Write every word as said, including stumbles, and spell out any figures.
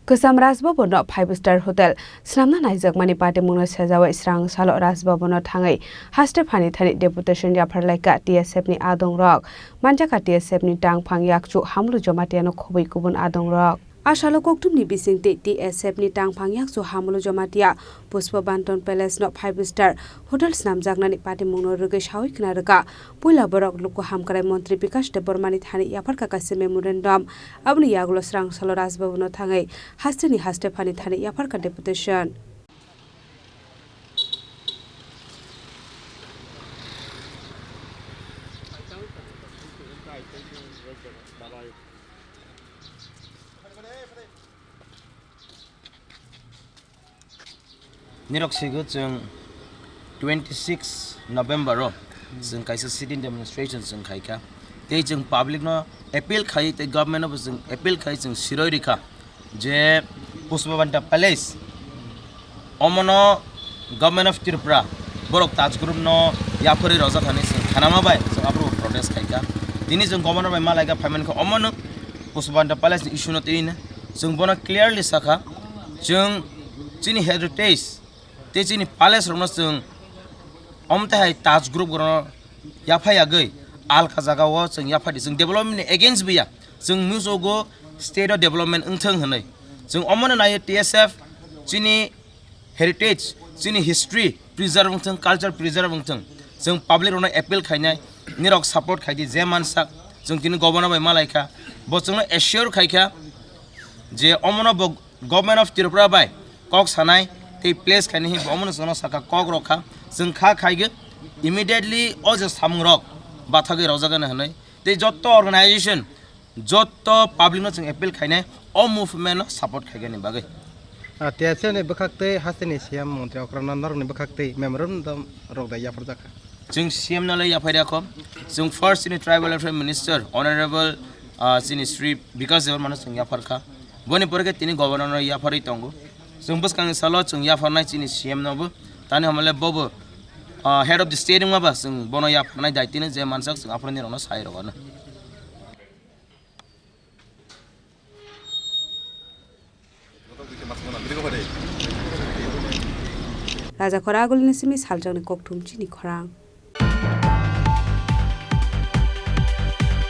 Kwcham Raj Bhavan no five star hotel swnamna naijakmani patimungno sejawi srang salo Raj Bhavan no thangwi haste phani thani deputation yapharlaikha T S F ni adongrok. Manjakha T S F ni tangphang yakchu Hamlu Jamatia no khobwi kubun adongrok. A salo kokthumni bisingtwi T S F ni tangphang yakchu Hamlu Jamatia Pushpa Banton Palace no five star hotel swnamjaknani patimungno rwgwi sawi khna rwkha. Puila borok luku hamkrai montri Bikash Debbarmani thani yapharkha kaisa memorandum. Aboni yagulo srang salo Raj Bhavan no thangwi hasteni haste phani thani yapharkha deputation. Nirok sigo chwng twenty six November o chwng kaisa sit-in demonstration chwng khaikha. Tei chwng public no appeal khai tei government no bo chwng appeal khai chwng siroi rikha je Pushpabanta Palace omono Government of Tripura borok Taj Group no yapharwi rojak thani chwng khanama bai chwng abro protest khaikha. Tini chwng governor bai malaikha phaimankha omono Pushpabanta Palace ni issue no twi chwng bono clearly sakha chwng chini heritage tei chini palace rokno chwng omte hai Taj Group rokno yaphai yagwi alka jagao chwng yaphai di. Chwng development ni against bo ya, chwng musugo state o development wngthwng hwnwi. Chwng omono naio T S F chini heritage, chini history preserve wngthwng, culture preserve wngthwng. Chwng public rokno appeal khainai, nirok support khaidi je mansak, chwng tini governor bai malaikha, bo chwngno assure khaikha je omono bo Government of Tripura bai kok sanai tei place khaini hinwi omono chwngno sakha kok rokha, chwng kha khaigwi immediately o je samung rok bathagwi rojagani hwnwi tei jotto organization, jotto public no chwng appeal khainai o movement no support khaigani bagwi. Ah, T S F ni bwkhaktwi hasteni C M montri okra norokni bwkhaktwi memorandum rok da yapharjakha. Chwng C M no le yaphai rikha. Chwng first chini Tribal Welfare Minister Honorable, ah, chini Shri Bikash Debbarma no chwng yapharkha. Boni pore khe tini Governor no yapharwi tongo. Chwng bwskangni salo chwng yapharnai chini C M no bo. Tani hamle bobo, ah, head of the state wngma ba chwng bono yapharnai daitino je mansak chwng aphuru nirokno sai rogano. Raja Khoragulni simi saljakni kokthum chini khorang.